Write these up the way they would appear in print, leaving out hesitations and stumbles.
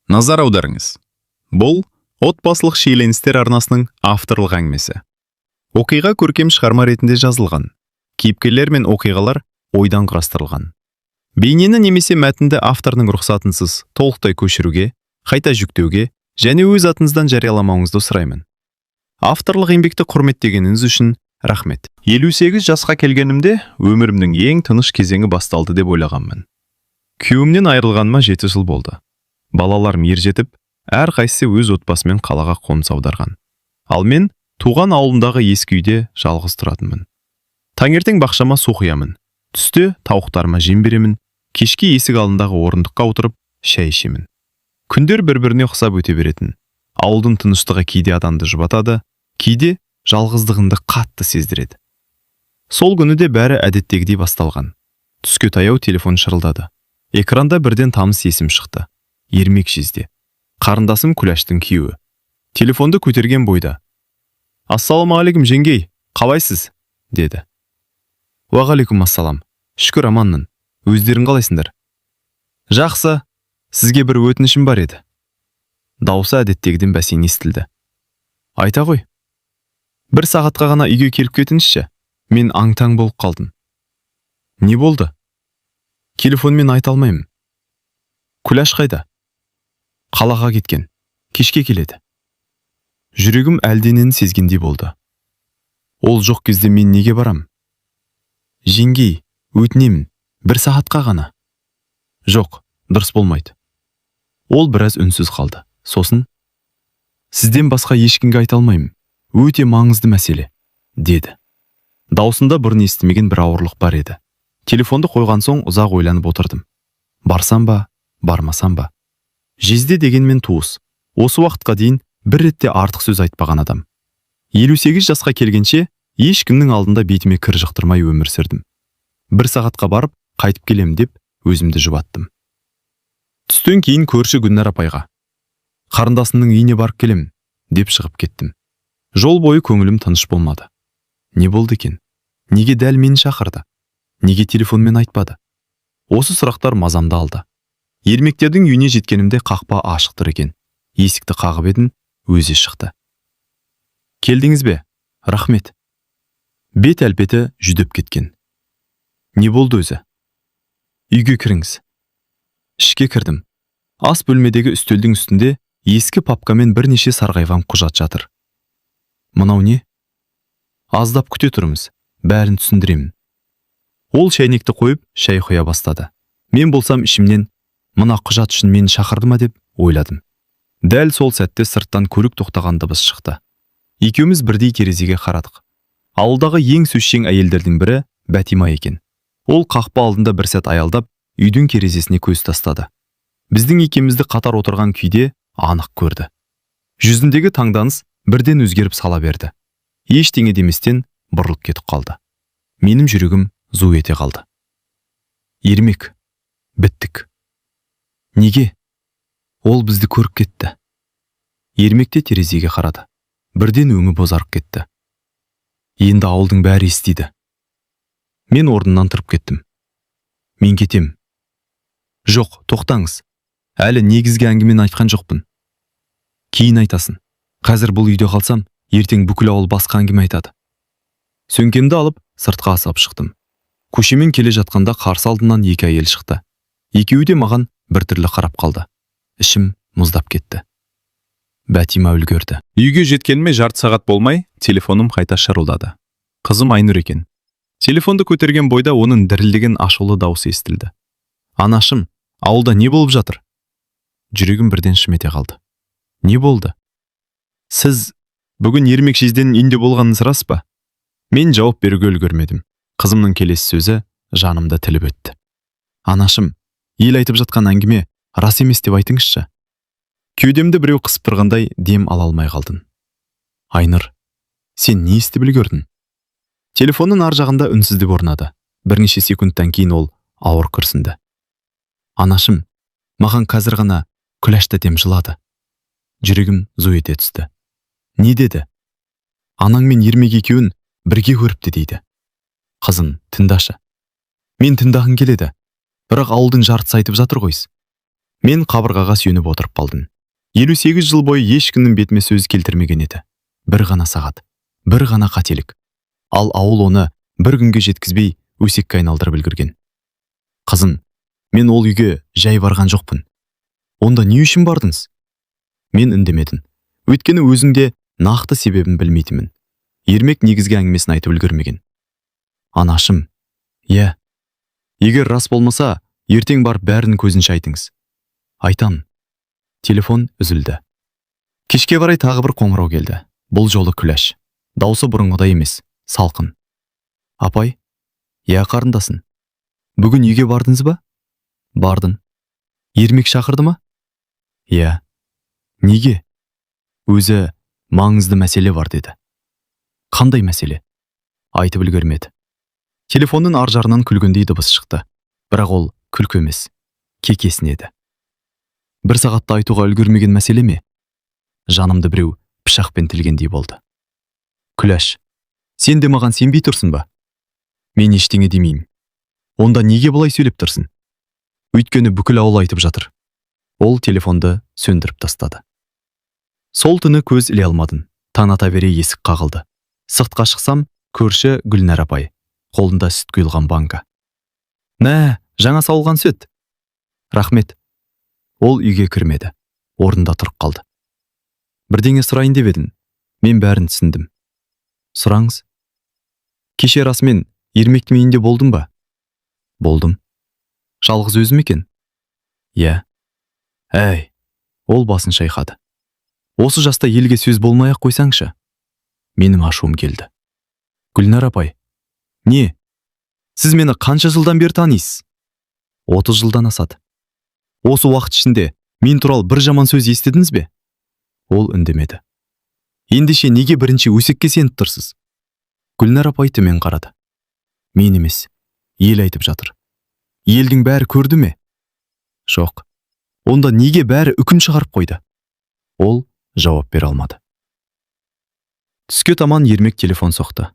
Назар аударыңыз. Бұл отбасылық шиеленістер арнасының авторлық әңгімесі. Оқиға көркем шығарма ретінде жазылған. Кейіпкерлер мен оқиғалар ойдан құрастырылған. Бейнені немесе мәтінді автордың рұқсатынсыз толықтай көшіруге, қайта жүктеуге және өз атыңыздан жарияламауыңызды сұраймын. Авторлық еңбекті құрметтегеніңіз үшін рахмет. 58 жасқа келгенімде өмірімнің ең тыныш кезеңі басталды деп ойлағанмын. Күйеуімнен айырылғаныма 7 жыл болды. Балаларым ер жетіп, әрқайсысы өз отбасымен қалаға қоныс аударған. Ал мен туған ауылымдағы ескі үйде жалғыз тұратынмын. Таңертең бақшама су құямын, түсте тауықтарыма жем беремін, кешке есік алдындағы орындыққа отырып шай ішемін. Күндер бір-біріне ұқсап өте беретін. Ауылдың тыныштығы кейде адамды жұбатады, кейде жалғыздығыңды қатты сездіреді. Сол күні де бәрі әдеттегідей басталған. Түске таяу телефон шырылдады. Экранда бірден таныс есім шықты. Ермек жезде. Қарындасым Күләштің күйеуі. Телефонды көтерген бойда: «Ассалаумағалейкум, жеңгей, қалайсыз?» – деді. «Уағалейкум ассалам. Шүкір, аманмын. Өздерің қалайсыңдар?» «Жақсы. Сізге бір өтінішім бар еді». Даусы әдеттегіден бәсең естілді. «Айта ғой». «Бір сағатқа ғана үйге келіп кетіңізші». Мен аң-таң болып қалдым. «Не болды?» «Телефонмен айта алмаймын». «Күләш қайда?» «Қалаға кеткен. Кешке келеді». Жүрегім әлденені сезгендей болды. Ол жоқ кезде мен неге барам? «Жеңгей, өтінемін, бір сағатқа ғана». «Жоқ, дұрыс болмайды». Ол біраз үнсіз қалды. Сосын: «Сізден басқа ешкімге айта алмаймын. Өте маңызды мәселе», – деді. Даусында бұрын естімеген бір ауырлық бар еді. Телефонды қойған соң ұзақ ойланып отырдым. Барсам ба, бармасам ба? Жезде дегенмен туыс. Осы уақытқа дейін бір ретте артық сөз айтпаған адам. 58 жасқа келгенше ешкімнің алдында бетіме кір жұқтырмай өмір сүрдім. Бір сағатқа барып, қайтып келем деп өзімді жұбаттым. Түстен кейін көрші Гүлнар апайға: «Қарындасымның үйіне барып келем», – деп шығып кеттім. Жол бойы көңілім тыныш болмады. Не болды екен? Неге дәл мені шақырды? Неге телефонмен айтпады? Осы сұрақтар мазамды алды. Ермектердің үйіне жеткенімде қақпа ашық тұр екен. Есікті қағып едім, өзі шықты. «Келдіңіз бе? Рахмет». Бет әлпеті жүдеп кеткен. «Не болды өзі?» «Үйге кіріңіз». Ішке кірдім. Ас бөлмедегі үстелдің үстінде ескі папкамен бірнеше сарғайған құжат жатыр. «Мынау не?» «Аздап күте тұрыңыз, бәрін түсіндіремін». Ол шәйнекті қойып, шай құя бастады. Мен болсам ішімнен мына құжат үшін мені шақырды ма деп ойладым. Дәл сол сәтте сырттан көлік тоқтаған дыбыс шықты. Екеуміз бірдей терезеге қарадық. Ауылдағы ең сөзшең әйелдердің бірі Бәтима екен. Ол қақпа алдында бір сәт аялдап, үйдің терезесіне көз тастады. Біздің екеумізді қатар отырған күйде анық көрді. Жүзіндегі таңданыс бірден өзгеріп сала берді. Ештеңе деместен бұрылып кетіп қалды. Менің жүрегім зу ете қалды. «Ермек, біттік». «Неге?» «Ол бізді көріп кетті». Ермек те терезеге қарады. Бірден өңі бозарып кетті. «Енді ауылдың бәрі естиді». Мен орнымнан тұрып кеттім. «Мен кетем». «Жоқ, тоқтаңыз. Әлі негізгі әңгімені айтқан жоқпын». «Кейін айтасың. Қазір бұл үйде қалсам, ертең бүкіл ауыл басқа әңгіме айтады». Сөмкемді алып, сыртқа асығып шықтым. Көшемен келе жатқанда қарсы алдымнан екі әйел шықты. Екеуі де маған біртүрлі қарап қалды. Ішім мұздап кетті. Бәтима үлгерді. Үйге жеткеніме жарты сағат болмай, телефоным қайта шырылдады. Қызым Айнұр екен. Телефонды көтерген бойда оның дірілдеген ашулы даусы естілді. «Анашым, ауылда не болып жатыр?» Жүрегім бірден шым ете қалды. «Не болды?» «Сіз бүгін Ермек жезденің үйінде болғаныңыз рас па?» Мен жауап беруге үлгермедім. Қызымның келесі сөзі жанымды тіліп өтті. «Анашым, ел айтып жатқан әңгіме рас емес деп айтыңызшы». Кеудемді біреу қысып тұрғандай, дем ала алмай қалдым. «Айнұр, сен не естіп үлгердің?» Телефонның ар жағында үнсіздік орнады. Бірнеше секундтан кейін ол ауыр күрсінді. «Анашым, маған қазір ғана Күләш тәтем жылады». Жүрегім зу ете түсті. «Не деді?» «Анаң мен Ермек екеуін бірге көріпті дейді». «Қызым, тыңдашы». «Мен тыңдағым келеді. Бірақ ауылдың жартысы айтып жатыр ғой». Мен қабырғаға сүйеніп отырып қалдым. 58 жыл бойы ешкімнің бетіме сөз келтірмеген еді. Бір ғана сағат, бір ғана қателік. Ал ауыл оны бір күнге жеткізбей, өсекке айналдырып үлгерген. Қызым, мен ол үйге жай барған жоқпын. Онда не үшін бардыңыз? Мен үндемедім. Өйткені өзім де нақты себебін білмейтінмін. Ермек негізгі әңгімесін айтып үлгермеген. Анашым, иә. Егер рас болмаса, ертең барып бәрін көзінше айтыңыз. Айтам. Телефон үзілді. Кешке қарай тағы бір қоңырау келді. Бұл жолы Күләш. Даусы бұрынғыдай емес, салқын. Апай, иә, қарындасым. Бүгін үйге бардыңыз ба? Бардым. Ермек шақырды ма? Иә. Неге? Өзі маңызды мәселе бар деді. Қандай мәселе? Айтып үлгермеді. Телефонның ар жағынан күлгендей дыбыс шықты. Бірақ ол күлкі емес, кекесін еді. Бір сағатта айтуға үлгермеген мәселе ме? Жанымды біреу пышақпен тілгендей болды. Күләш, сен де маған сенбей тұрсың ба? Мен ештеңе демеймін. Онда неге бұлай сөйлеп тұрсың? Өйткені бүкіл ауыл айтып жатыр. Ол телефонды сөндіріп тастады. Сол түні көз іле алмадым. Таң ата бере есік қағылды. Сыртқа шықсам, көрші Гүлнар апай. Қолында сүт құйылған банка. Мә, жаңа сауылған сүт. Рахмет. Ол үйге кірмеді. Орнында тұрып қалды. Бірдеңе сұрайын деп едім. Мен бәрін түсіндім. Сұраңыз. Кеше расымен Ермектің үйінде болдым ба? Болдым. Жалғыз өзім екен? Иә. Әй, ол басын шайқады. Осы жаста елге сөз болмай ақ қойсаңшы. Менің ашуым келді. Гүлнар апай, не? Сіз мені қанша жылдан бері танисыз? 30 жылдан асады. Осы уақыт ішінде мен туралы бір жаман сөз естідіңіз бе? Ол үндемеді. Ендеше неге бірінші өсекке сеніп тұрсыз? Гүлнар апай төмен қарады. Мен емес, ел айтып жатыр. Елдің бәрі көрді ме? Жоқ. Онда неге бәрі үкім шығарып қойды? Ол жауап бере алмады. Түске таман Ермек телефон соқты.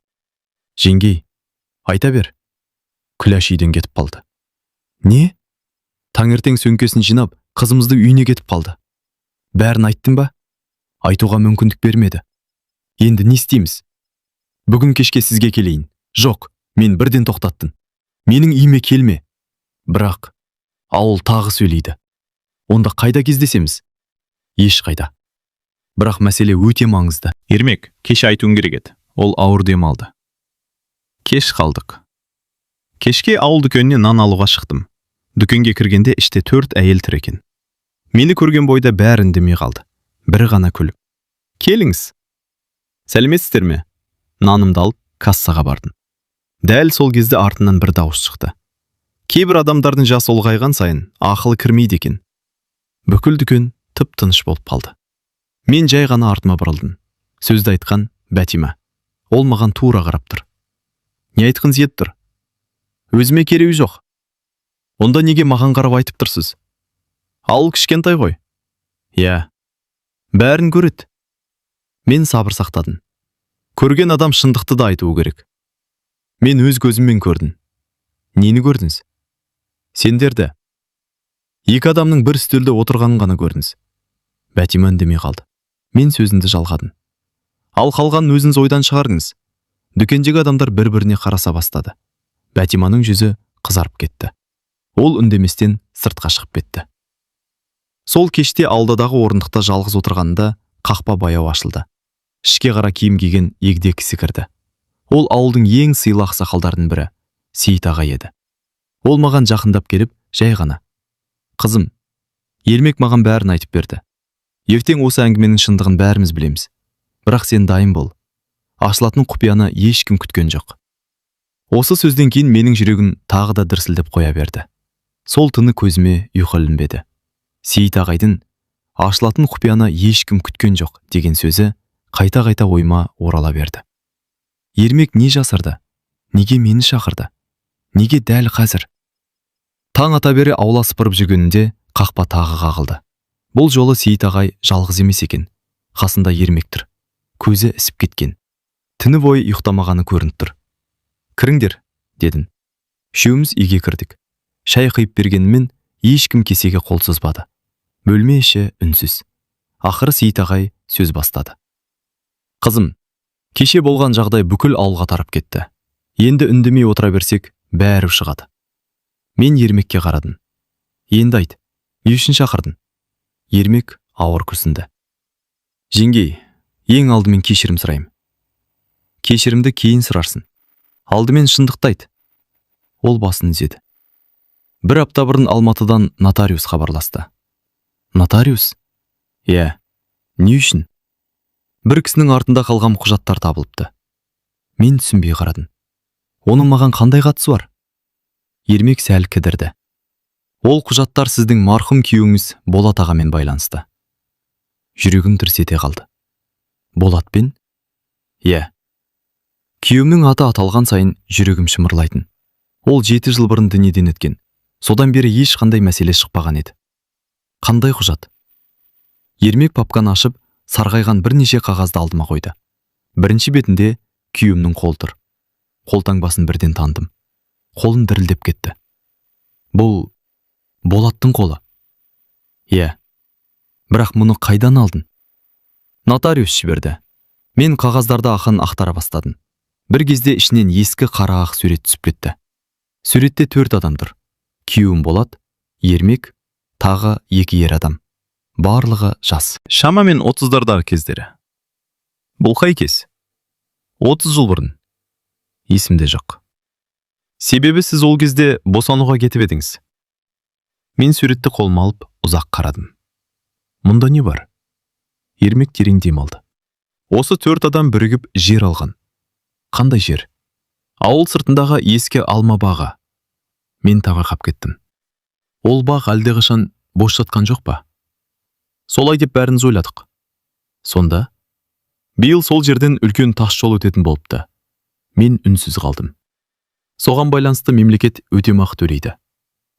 Жеңгей, айта бер. Күләш үйден кетіп қалды. Не? Таңертең сөмкесін жинап, қызымызды үйіне кетіп қалды. Бәрін айттың ба? Айтуға мүмкіндік бермеді. Енді не істейміз? Бүгін кешке сізге келейін. Жоқ, мен бірден тоқтаттым. Менің үйіме келме. Бірақ ауыл тағы сөйлейді. Онда қайда кездесеміз? Ешқайда. Бірақ мәселе өте маңызды. Ермек, кеше айтуың керек еді. Ол ауыр дем алды. Кеш қалдық. Кешке ауыл дүкеніне нан алуға шықтым. Дүкенге кіргенде іште төрт әйел тұр екен. Мені көрген бойда бәрі үндемей қалды. Бірі ғана күліп. Келіңіз. Сәлеметсіздер ме? Нанымды алып, кассаға бардым. Дәл сол кезде артынан бір дауыс шықты. Кейбір адамдардың жасы ұлғайған сайын ақылы кірмейді екен. Бүкіл дүкен тып-тыныш болып қалды. Мен жай ғана артыма бұрылдым. Сөзді айтқан Бәтима. Ол маған тура қарап тұр. Не айтқыңыз келіп тұр? Өзіме керегі жоқ. Онда неге маған қарап айтып тұрсыз? Ауыл кішкентай ғой. Иә. Бәрін көреді. Мен сабыр сақтадым. Көрген адам шындықты да айтуы керек. Мен өз көзіммен көрдім. Нені көрдіңіз? Сендерді. Екі адамның бір үстелде отырғанын ғана көрдіңіз. Бәтима үндемей қалды. Мен сөзімді жалғадым. Ал қалғанын өзіңіз ойдан шығарыңыз. Дүкендегі адамдар бір-біріне қараса бастады. Бәтиманың жүзі қызарып кетті. Ол үндеместен сыртқа шығып кетті. Сол кеште ауладағы орындықта жалғыз отырғанында қақпа баяу ашылды. Ішке қара киім киген егде кісі кірді. Ол ауылдың ең сыйлы ақсақалдарының бірі, Сейіт ағай еді. Ол маған жақындап келіп, жай ғана: Қызым, Ермек маған бәрін айтып берді. Ертең осы әңгіменің шындығын бәріміз білеміз. Бірақ сен дайын бол. Ашылатын құпияны ешкім күткен жоқ. Осы сөзден кейін менің жүрегім тағы да дүрсілдеп қоя берді. Сол түні көзіме ұйқы ілінбеді. Сейіт ағайдың ашылатын құпияны ешкім күткен жоқ деген сөзі қайта-қайта ойыма орала берді. Ермек не жасырды? Неге мені шақырды? Неге дәл қазір? Таң ата бере аула сыпырып жүргенінде қақпа тағы қағылды. Бұл жолы Сейіт ағай жалғыз емес екен. Қасында Ермек тұр. Көзі ісіп кеткен. Түні бойы ұйықтамағаны көрініп тұр. Кіріңдер, дедім. Үшеуміз үйге кірдік. Шай құйып бергенімен ешкім кесеге қол созбады. Бөлме іші үнсіз. Ақыры Сейіт ағай сөз бастады. Қызым, кеше болған жағдай бүкіл ауылға тарап кетті. Енді үндемей отыра берсек, бәрі шығады. Мен Ермекке қарадым. Енді айт, не үшін шақырдың? Ермек ауыр күрсінді. Жеңгей, ең алдымен кешірім сұраймын. Кешірімді кейін сұрарсың. Алдымен шындықты айт. Ол басын изеді. Бір апта бұрын Алматыдан нотариус хабарласты. Нотариус? Иә. Не үшін? Бір кісінің артында қалған құжаттар табылыпты. Мен түсінбей қарадым. Оның маған қандай қатысы бар? Ермек сәл кідірді. Ол құжаттар сіздің марқұм күйеуіңіз Болат ағамен байланысты. Жүрегім дүрс ете қалды. Болатпен? Иә. Күйеуімнің аты аталған сайын жүрегім шымырлайтын. Ол 7 жыл бұрын дүниеден өткен. Содан бері ешқандай мәселе шықпаған еді. Қандай құжат? Ермек папканы ашып, сарғайған бірнеше қағазды алдыма қойды. Бірінші бетінде күйеуімнің қолы тұр. Қолтаңбасын бірден таныдым. Қолым дірілдеп кетті. Бұл Болаттың қолы. Иә. Бірақ мұны қайдан алдың? Нотариус жіберді. Мен қағаздарды ақырын ақтара бастадым. Бір кезде ішінен ескі қара ақ сурет түсіп кетті. Суретте төрт адам тұр. Күйеуім Болат, Ермек, тағы екі ер адам. Барлығы жас. Шамамен 30-дардағы кездері. Бұл қай кез? 30 жыл бұрын. Есімде жоқ. Себебі сіз ол кезде босануға кетіп едіңіз. Мен суретті қолыма алып, ұзақ қарадым. Мұнда не бар? Ермек терең дем алды. Осы төрт адам бірігіп жер алған. Қандай жер? Ауыл сыртындағы ескі алма бағы. Мен таңырқап кеттім. Ол бақ әлдеқашан бос жатқан жоқ па? Солай деп бәріміз ойладық. Сонда биыл сол жерден үлкен тас жол өтетін болыпты. Мен үнсіз қалдым. Соған байланысты мемлекет өтемақы төлейді.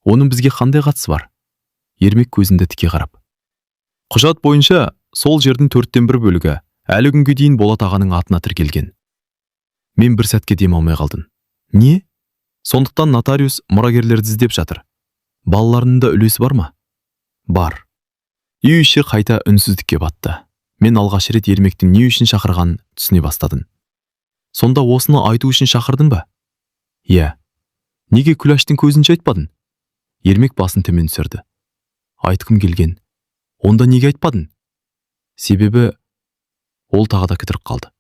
Оның бізге қандай қатысы бар? Ермек көзімді тіке қарап. Құжат бойынша сол жердің төрттен бір бөлігі әлі күнге дейін Болат ағаның атына тіркелген. Мен бір сәтке дем алмай қалдым. Не? Сондықтан нотариус мұрагерлерді іздеп жатыр. Балаларының да үлесі бар ма? Бар. Үй іші қайта үнсіздікке батты. Мен алғаш рет Ермектің не үшін шақырғанын түсіне бастадым. Сонда осыны айту үшін шақырдың ба? Иә. Неге Күләштің көзінше айтпадың? Ермек басын төмен түсірді. Айтқым келген. Онда неге айтпадың? Себебі ол тағы да кідіріп қалды.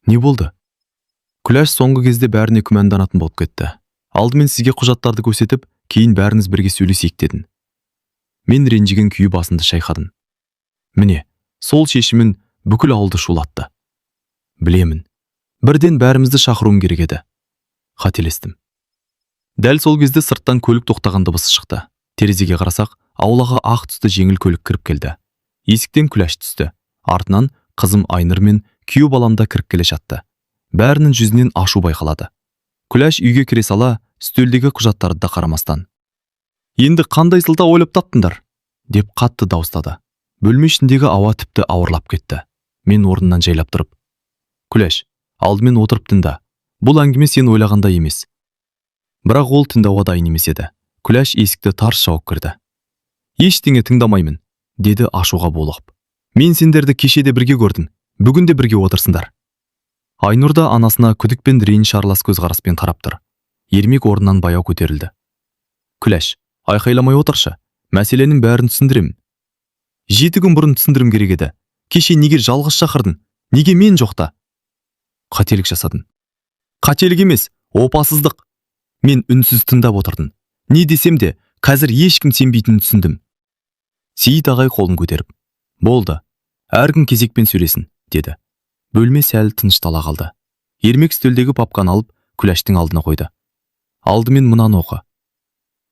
Не болды? Күләш соңғы кезде бәріне күмәнданатын болып кетті. Алдымен сізге құжаттарды көрсетіп, кейін бәріңіз бірге сөйлесейік дедім. Мен ренжіген күйі басымды шайқадым. Міне, сол шешімін бүкіл ауылды шулатты. Білемін. Бірден бәрімізді шақыруым керек еді. Қателестім. Дәл сол кезде сырттан көлік тоқтаған дыбысы шықты. Терезеге қарасақ, аулаға ақ түсті жеңіл көлік кіріп келді. Есіктен Күләш түсті. Артынан қызым Айнұр мен күйеу балам да кіріп келе жатты. Бәрінің жүзінен ашу байқалады. Күләш үйге кіре сала, үстелдегі құжаттарды да қарамастан: «Енді қандай сылтау ойлап таптыңдар?» – деп қатты дауыстады. Бөлме ішіндегі ауа тіпті ауырлап кетті. Мен орнымнан жайлап тұрып: «Күләш, алдымен отырып тыңда. Бұл әңгіме сен ойлағандай емес». Бірақ ол тыңдауға дайын емес еді. Күләш есікті тарс жауып кірді. «Ештеңе тыңдамаймын», – деді ашуға булығып. «Мен сендерді кеше де бірге көрдім, бүгін де бірге отырсыңдар». Айнұр да анасына күдік пен реніш аралас көзқараспен қарап тұр. Ермек орнынан баяу көтерілді. «Күләш, айқайламай отыршы, мәселенің бәрін түсіндіремін». 7 күн бұрын түсіндірім керек еді. Кеше неге жалғыз шақырдың? Неге мен жоқта? Қателік жасадым. Қателік емес, опасыздық. Мен үнсіз тыңдап отырдым. Не десем де, қазір ешкім сенбейтінін түсіндім. Сейіт ағай қолын көтеріп: «Болды, әркім кезекпен сөйлесін», – деді. Бөлме сәл тыныштала қалды. Ермек үстелдегі папканы алып, Күләштің алдына қойды. «Алдымен мынаны оқы».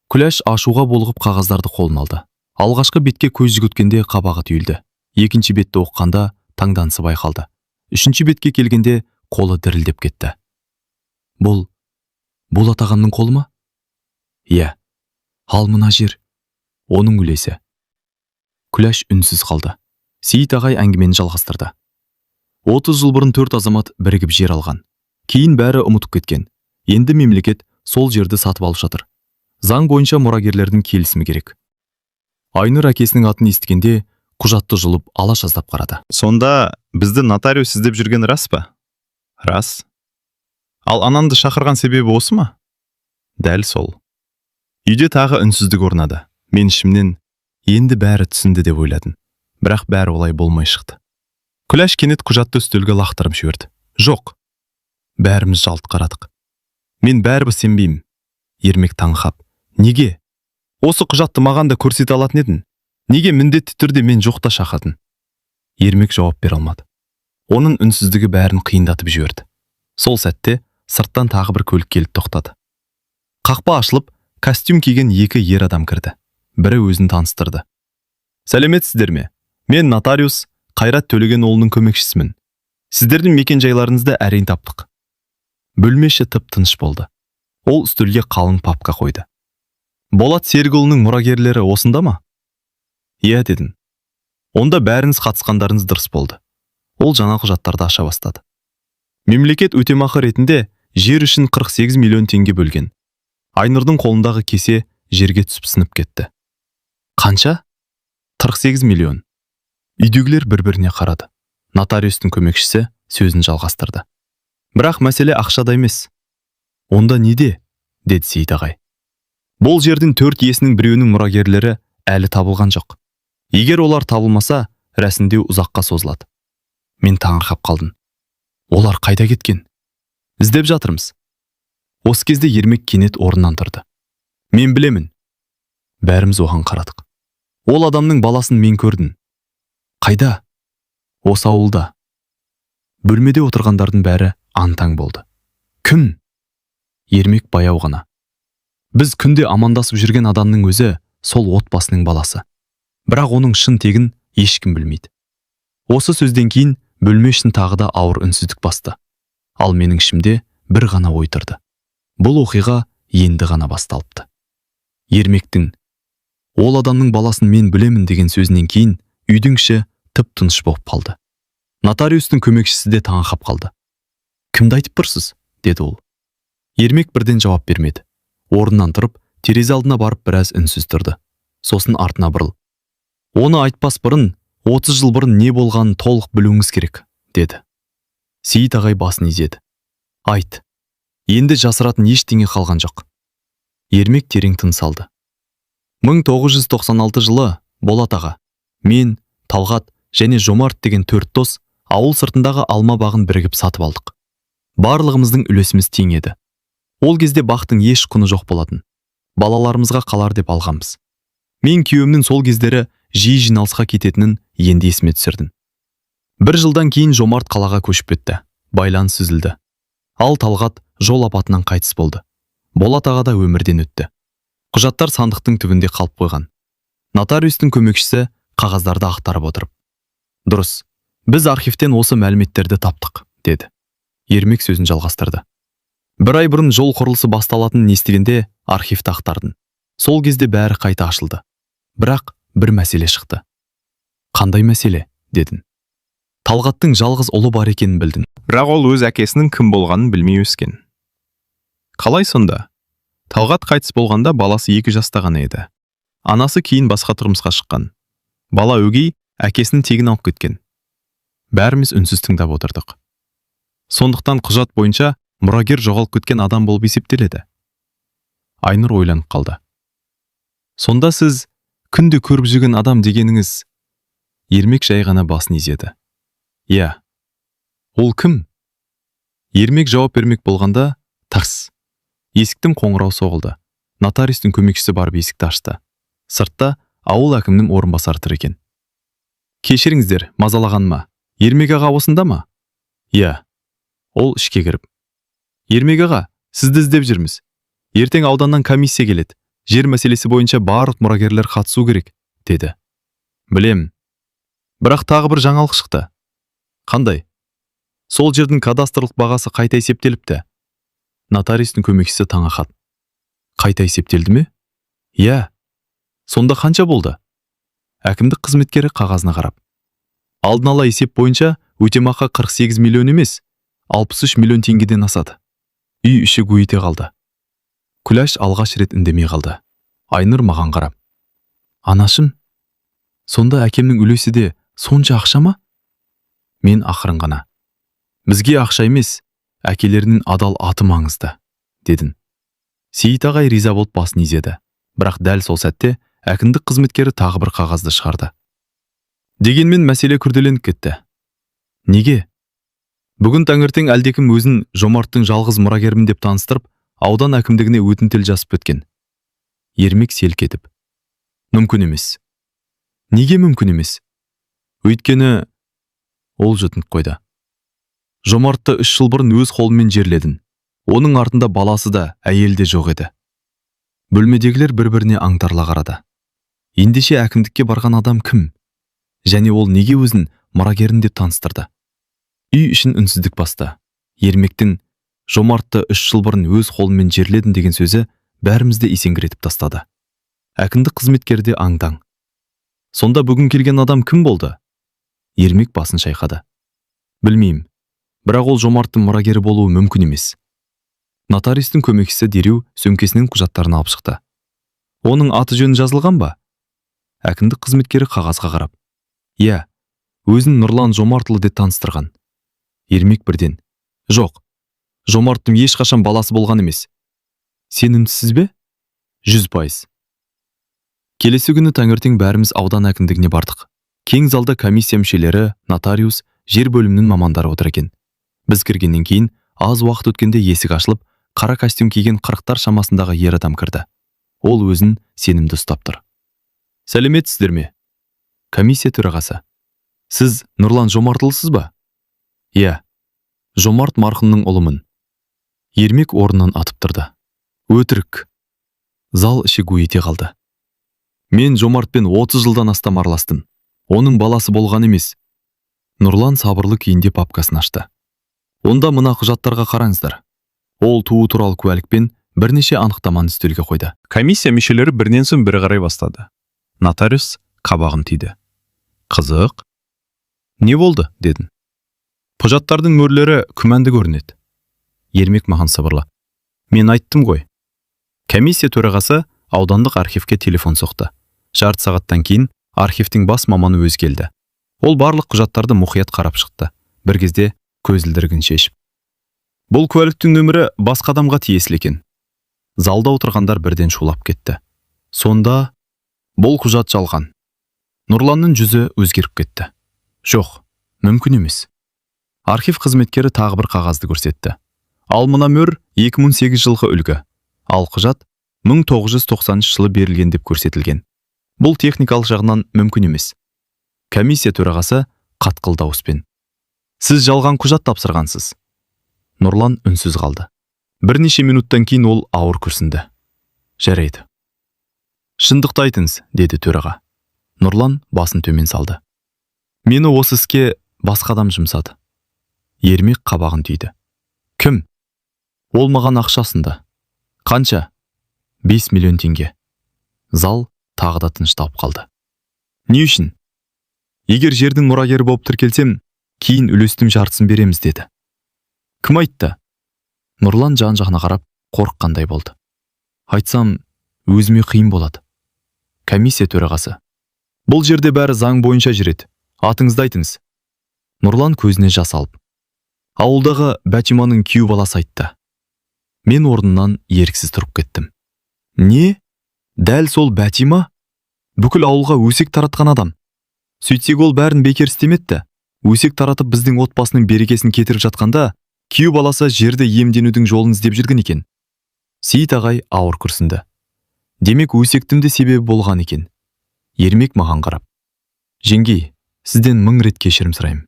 Күләш ашуға булығып қағаздарды қолына алды. Алғашқы бетке көз жүгірткенде қабағы түйілді. Екінші бетті оқығанда таңданысы байқалды. Үшінші бетке келгенде қолы дірілдеп кетті. «Бұл Болат ағамның қолы ма?» «Иә». «Ал мына жер?» «Оның үлесі». Күләш үнсіз қалды. Сейіт ағай әңгімені жалғастырды. 30 жыл бұрын төрт азамат бірігіп жер алған. Кейін бәрі ұмытып кеткен. Енді мемлекет сол жерді сатып алып жатыр. Заң бойынша мұрагерлердің келісімі керек. Айнұр әкесінің атын естігенде құжатты жұлып ала жаздап қарады. Сонда бізді нотариус іздеп жүрген рас па? Рас. Ал анаңды шақырған себебі осы ма? Дәл сол. Үйде тағы үнсіздік орнады. Мен ішімнен енді бәрі түсінді деп ойладым. Бірақ бәрі олай болмай шықты. Күләш кенет құжатты үстелге лақтырып жіберді. Жоқ. Бәріміз жалт қарадық. Мен бәрібір сенбеймін. Ермек таңқап. Неге? Осы құжатты маған да көрсете алатын едің. Неге міндетті түрде мен жоқта шақырдың? Ермек жауап бере алмады. Оның үнсіздігі бәрін қиындатып жіберді. Сол сәтте сырттан тағы бір көлік келіп тоқтады. Қақпа ашылып, костюм киген екі ер адам кірді. Бірі өзін таныстырды. Сәлеметсіздер ме? Мен нотариус Қайрат Төлегенұлының көмекшісімін. Сіздердің мекен жайларыңызды әрең таптық. Бөлме іші тып-тыныш болды. Ол үстелге қалың папка қойды. Болат Серікұлының мұрагерлері осында ма? Иә, дедім. Онда бәріңіз қатысқандарыңыз дұрыс болды. Ол жаңа құжаттарды аша бастады. Мемлекет өтемақы ретінде жер үшін 48 миллион теңге бөлген. Айнұрдың қолындағы кесе жерге түсіп сынып кетті. Қанша? 48 миллион. Үйдегілер бір-біріне қарады. Нотариустың көмекшісі сөзін жалғастырды. Бірақ мәселе ақшада емес. Онда неде? Деді Сейіт ағай. Бұл жердің төрт иесінің біреуінің мұрагерлері әлі табылған жоқ. Егер олар табылмаса, рәсімдеу ұзаққа созылады. Мен таңырқап қалдым. Олар қайда кеткен? Іздеп жатырмыз. Осы кезде Ермек кенет орнынан тұрды. Мен білемін. Бәріміз оған қарадық. Ол адамның баласын мен көрдім. Қайда? Осы ауылда. Бөлмеде отырғандардың бәрі аң-таң болды. Кім? Ермек баяу ғана. Біз күнде амандасып жүрген адамның өзі сол отбасының баласы. Бірақ оның шын тегін ешкім білмейді. Осы сөзден кейін бөлме ішін тағы да ауыр үнсіздік басты. Ал менің ішімде бір ғана ой тұрды. Бұл оқиға енді ғана басталыпты. Ермектің «Ол адамның баласын мен білемін» деген сөзінен кейін үйдің іші тып-тыныш болып қалды. Нотариустың көмекшісі де таңырқап қалды. Кімді айтып тұрсыз? Деді ол. Ермек бірден жауап бермеді. Орнынан тұрып, терезе алдына барып біраз үнсіз тұрды. Сосын артына бұрыл. Оны айтпас бұрын, 30 жыл бұрын не болғанын толық білуіңіз керек, деді. Сейіт ағай басын изеді. Айт. Енді жасыратын ештеңе қалған жоқ. Ермек терең тыныс алды. 1996 жылы Болат аға, мен, Талғат және Жомарт деген төрт дос ауыл сыртындағы алма бағын бірігіп сатып алдық. Барлығымыздың үлесіміз тең еді. Ол кезде бақтың еш құны жоқ болатын. Балаларымызға қалар деп алғанбыз. Мен күйеуімнің сол кездері жиі жиналысқа кететінін енді есіме түсірдім. Бір жылдан кейін Жомарт қалаға көшіп кетті. Байланыс үзілді. Ал Талғат жол апатынан қайтыс болды. Болат аға да өмірден өтті. Құжаттар сандықтың түбінде қалып қойған. Нотариустың көмекшісі қағаздарды ақтарып отырып: Дұрыс, біз архивтен осы мәліметтерді таптық, деді. Ермек сөзін жалғастырды. Бір ай бұрын жол құрылысы басталатынын естігенде архивті ақтардым. Сол кезде бәрі қайта ашылды. Бірақ бір мәселе шықты. Қандай мәселе? Дедім. Талғаттың жалғыз ұлы бар екенін білдім. Бірақ ол өз әкесінің кім болғанын білмей өскен. Қалай сонда? Талғат қайтыс болғанда баласы 2 жаста ғана еді. Анасы кейін басқа тұрмысқа шыққан. Бала өгей әкесінің тегін алып кеткен. Бәріміз үнсіз тыңдап отырдық. Сондықтан құжат бойынша мұрагер жоғалып кеткен адам болып есептеледі. Айнұр ойланып қалды. Сонда сіз күнде көріп жүрген адам дегеніңіз? Ермек жай ғана басын изеді. Иә. Ол кім? Ермек жауап бермек болғанда, тарс. Есіктің қоңырау соғылды. Нотариустың көмекшісі барып есікті ашты. Сыртта ауыл әкімінің орынбасары тұр екен. Кешіріңіздер, мазалағаныма. Ермек аға осында ма? Иә. Ол ішке кіріп. Ермек аға, сізді іздеп жүрміз. Ертең ауданнан комиссия келеді. Жер мәселесі бойынша барлық мұрагерлер қатысу керек, деді. Білем. Бірақ тағы бір жаңалық шықты. Қандай? Сол жердің кадастрлық бағасы қайта есептеліпті. Нотариустың көмекшісі таңырқады. Қайта есептелді ме? Иә. Сонда қанша болды? Әкімдік қызметкері қағазына қарап. Алдын ала есеп бойынша өтемақы 48 миллион емес, 63 миллион теңгеден асады. Үй іші гу ете қалды. Күләш алғаш рет үндемей қалды. Айнұр маған қарап: Анашым, Сонда әкемнің үлесі де сонша ақша ма? Мен ақырын ғана: «Бізге ақша емес, әкелерінің адал аты маңызды», – дедім. Сейіт ағай риза болып басын изеді. Бірақ дәл сол сәтте әкімдік қызметкері тағы бір қағазды шығарды. Дегенмен мәселе күрделеніп кетті. Неге? Бүгін таңертең әлдекім өзін Жомарттың жалғыз мұрагерімін деп таныстырып, аудан әкімдігіне өтінтел жазып кеткен. Ермек селк етіп: «Мүмкін емес». «Неге мүмкін емес?» «Өйткені…» – ол жұтынып қойды. «Жомартты 3 жыл бұрын өз қолыммен жерледім. Оның артында баласы да, әйелі де жоқ еді». Бөлмедегілер бір-біріне аңтарыла қарады. Ендеше әкімдікке барған адам кім? Және ол неге өзін мұрагерін деп таныстырды? Үй ішін үнсіздік басты. Ермектің «Жомартты 3 жыл бұрын өз қолыммен жерледім» деген сөзі бәрімізді есеңгіретіп тастады. Әкімдік қызметкері де аң-таң. «Сонда бүгін келген адам кім болды?» Ермек басын шайқады. «Білмеймін, бірақ ол Жомарттың мұрагері болуы мүмкін емес». Нотариустың көмекшісі дереу сөмкесінен құжаттарын алып шықты. «Оның аты жөні жазылған ба?» Әкімдік қызметкері қағазға қарап: «Иә, өзін Нұрлан Жомартұлы деп таныстырған». Ермек бірден: «Жоқ, Жомарттың ешқашан баласы болған емес». «Сенімсіз бе?» «100%». Келесі күні таңертең бәріміз аудан әкімдігіне бардық. Кең залда комиссия мүшелері, нотариус, жер бөлімінің мамандары отыр екен. Біз кіргеннен кейін аз уақыт өткенде есік ашылып, қара костюм киген 40-тар шамасындағы ер адам кірді. Ол өзін сенімді ұстап тұр. «Сәлеметсіздер ме?» Комиссия төрағасы: «Сіз Нұрлан Жомартұлысыз ба?» «Иә, Жомарт марқұмның ұлымын». Ермек орнынан атып тұрды. «Өтірік!» Зал іші гу ете қалды. «Мен Жомартпен 30 жылдан астам араластым. Оның баласы болған емес». Нұрлан сабырлы күйінде папкасын ашты. «Онда мына құжаттарға қараңыздар». Ол туу туралы куәлік пен бірнеше анықтаманы үстелге қойды. Комиссия мүшелері бірінен соң бірі қарай бастады. Нотариус қабағын түйді. «Қызық. Не болды?» – дедім. «Құжаттардың мөрлері күмәнді көрінеді». Ермек маған сыбырлап: «Мен айттым ғой». Комиссия төрағасы аудандық архивке телефон соқты. Жарты сағаттан кейін архивтің бас маманы өзі келді. Ол барлық құжаттарды мұқият қарап шықты. Бір кезде көзілдірігін шешіп: «Бұл куәліктің нөмірі басқа адамға тиесілі екен». Залда отырғандар бірден шулап кетті. «Сонда бұл құжат жалған?» Нұрланның жүзі өзгеріп кетті. «Жоқ, мүмкін емес». Архив қызметкері тағы бір қағазды көрсетті. «Ал мына мөр 2008 жылғы үлгі, ал құжат 1990 жылы берілген деп көрсетілген. Бұл техникалық жағынан мүмкін емес». Комиссия төрағасы қатқыл дауыспен: «Сіз жалған құжат тапсырғансыз». Нұрлан үнсіз қалды. Бірнеше минуттан кейін ол ауыр күрсінді. «Жарайды». «Шындықты айтыңыз», – деді төраға. Нұрлан басын төмен салды. «Мені осы іске басқа адам жұмсады». Ермек қабағын түйді. «Кім?» «Ол маған ақша ұсынды». «Қанша?» «5 миллион теңге». Зал тағы да тынышталып қалды. «Не үшін?» «Егер жердің мұрагері болып тіркелсем, кейін үлестің жартысын береміз деді». «Кім айтты?» Нұрлан жан жағына қарап, қорыққандай болды. «Айтсам, өзіме қиын болады». Комиссия төрағасы: «Бұл жерде бәрі заң бойынша жүреді. Атыңызды айтыңыз». Нұрлан көзіне жас алып: «Ауылдағы Бәтиманың күйеу баласы айтты». Мен орнымнан еріксіз тұрып кеттім. Не? Дәл сол Бәтима? Бүкіл ауылға өсек таратқан адам. Сөйтсек, ол бәрін бекер істемепті. Өсек таратып, біздің отбасының берекесін кетіріп жатқанда, күйеу баласы жерді иемденудің жолын іздеп жүрген екен. Сейіт ағай ауыр күрсінді. «Демек, өсектің де себебі болған екен». Ермек маған қарап: «Жеңгей, сізден мың рет кешірім сұраймын.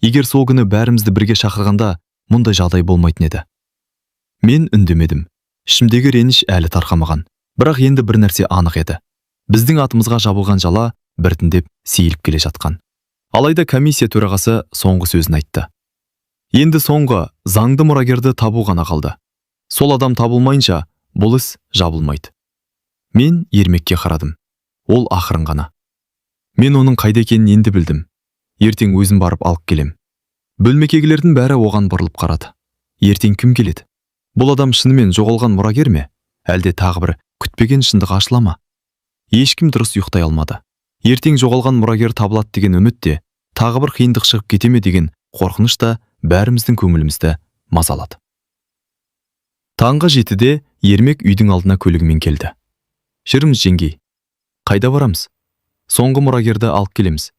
Егер сол күні бәрімізді бірге шақырғанда, мұндай жағдай болмайтын еді». Мен үндемедім. Ішімдегі реніш әлі тарқамаған. Бірақ енді бір нәрсе анық еді: біздің атымызға жабылған жала біртіндеп сейіліп келе жатқан. Алайда комиссия төрағасы соңғы сөзін айтты: «Енді соңғы заңды мұрагерді табу ғана қалды. Сол адам табылмайынша, бұл іс жабылмайды». Мен Ермекке қарадым. Ол ақырын ғана: «Мен оның қайда екенін енді білдім. Ертең өзім барып алып келем». Бөлмедегілердің бәрі оған бұрылып қарады. Ертең кім келеді? Бұл адам шынымен жоғалған мұрагер ме, әлде тағы бір күтпеген шындық ашыла ма? Ешкім дұрыс ұйықтай алмады. Ертең жоғалған мұрагер табылады деген үміт те, тағы бір қиындық шығып кете ме деген қорқыныш та бәріміздің көңілімізді мазалады. Таңғы 7-де Ермек үйдің алдына көлігімен келді. Жүріңіз, жеңгей. Қайда барамыз? Соңғы мұрагерді алып келеміз.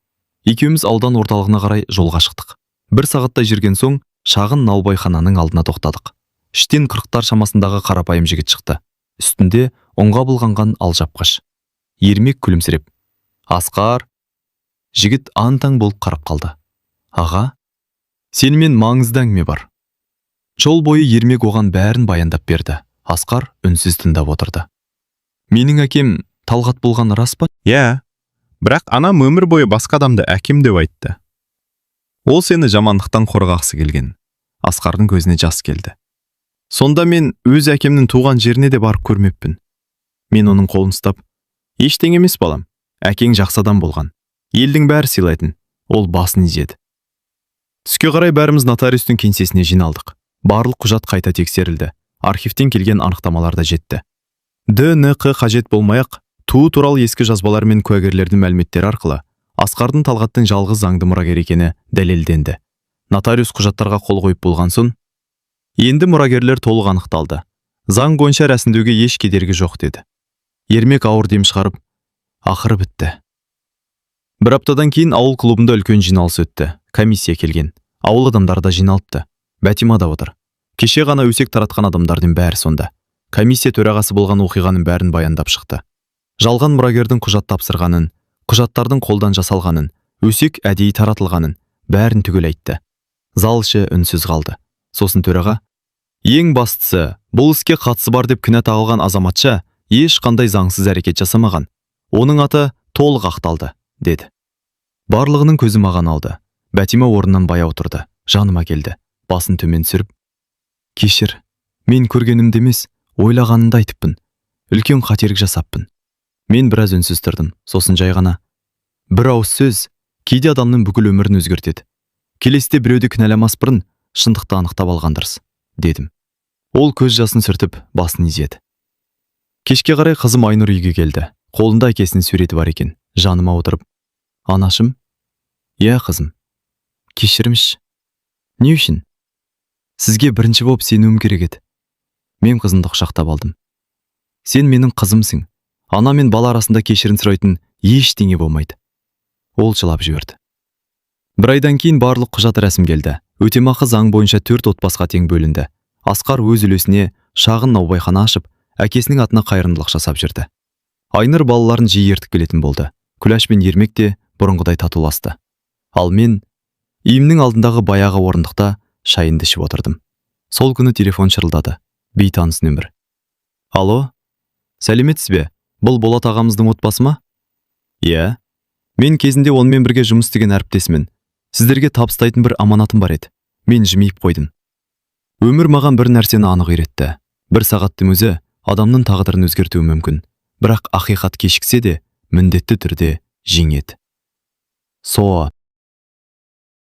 Екеуміз аудан орталығына қарай жолға шықтық. Бір сағаттай жүрген соң шағын наубайхананың алдына тоқтадық. Іштен 40-тар шамасындағы қарапайым жігіт шықты. Үстінде ұнға былғанған алжапқыш. Ермек күлімсіреп: «Асқар!» Жігіт аң-таң болып қарап қалды. Аға, сенімен маңызды әңгіме бар. Жол бойы Ермек оған бәрін баяндап берді. Асқар үнсіз тыңдап отырды. Менің әкем Талғат болғаны рас па? Иә, бірақ анам өмір бойы басқа адамды әкем деп айтты. Ол сені жамандықтан қорғағысы келген. Асқардың көзіне жас келді. Сонда мен өз әкемнің туған жеріне де барып көрмеппін. Мен оның қолын ұстап: «Ештеңе емес, балам. Әкең жақсы адам болған. Елдің бәрі сыйлайтын». Ол басын изеді. Түске қарай бәріміз нотариустың кеңсесіне жиналдық. Барлық құжат қайта тексерілді. Архивтен келген анықтамалар да жетті. ДНҚ қажет болмай-ақ, туу туралы ескі жазбалар мен куәгерлердің мәліметтері арқылы Асқардың Талғаттың жалғыз заңды мұрагер екені дәлелденді. Нотариус құжаттарға қол қойып болған соң: «Енді мұрагерлер толық анықталды. Заң бойынша рәсімдеуге еш кедергі жоқ», – деді. Ермек ауыр дем шығарып: «Ақыры бітті». Бір аптадан кейін ауыл клубында үлкен жиналыс өтті. Комиссия келген. Ауыл адамдары да жиналыпты. Бәтима да отыр. Кеше ғана өсек таратқан адамдардың бәрі сонда. Комиссия төрағасы болған оқиғаның бәрін баяндап шықты. Жалған мұрагердің құжат тапсырғанын, құжаттардың қолдан жасалғанын, өсек әдейі таратылғанын, бәрін түгел айтты. Зал іші үнсіз қалды. Сосын төраға: «Ең бастысы, бұл іске қатысы бар деп кінә тағылған азаматша ешқандай заңсыз әрекет жасамаған. Оның аты толық ақталды», – деді. Барлығының көзі маған ауды. Бәтима орнынан баяу тұрды, жаныма келді. Басын төмен түсіріп: «Кешір, мен көргенімді емес, ойлағанымды айтыппын. Үлкен қателік жасаппын». Мен біраз үнсіз тұрдым, сосын жай ғана: «Бір ауыз сөз кейде адамның бүкіл өмірін өзгертеді. Келесіде біреуді кінәламас бұрын шындықты анықтап алған дұрыс», – дедім. Ол көз жасын сүртіп, басын изеді. Кешке қарай қызым Айнұр үйге келді. Қолында әкесінің суреті бар екен. Жаныма отырып: «Анашым». «Иә, қызым». «Кешіріңізші». «Не үшін?» «Сізге бірінші болып сенуім керек еді». Мен қызымды құшақтап алдым. «Сен менің қызымсың. Ана мен бала арасында кешірім сұрайтын ештеңе болмайды». Ол жылап жіберді. Бір айдан кейін барлық құжат рәсімделді. Өтемақы заң бойынша төрт отбасыға тең бөлінді. Асқар өз үлесіне шағын наубайхана ашып, әкесінің атына қайырымдылық жасап жүрді. Айнұр балаларын жиі ертіп келетін болды. Күләш пен Ермек те бұрынғыдай татуласты. Ал мен үйімнің алдындағы баяғы орындықта шайымды ішіп отырдым. Сол күні телефон шырылдады. Бейтаныс нөмір. Алло, сәлеметсіз бе? Бұл Болат ағамыздың отбасы ма? Иә. Мен кезінде онымен бірге жұмыс істеген әріптесімін. Сіздерге табыстайтын бір аманатым бар еді. Мен жымиып қойдым. Өмір маған бір нәрсені анық үйретті. Бір сағаттың өзі адамның тағдырын өзгертуі мүмкін. Бірақ ақиқат кешіксе де, міндетті түрде жеңеді. Соа.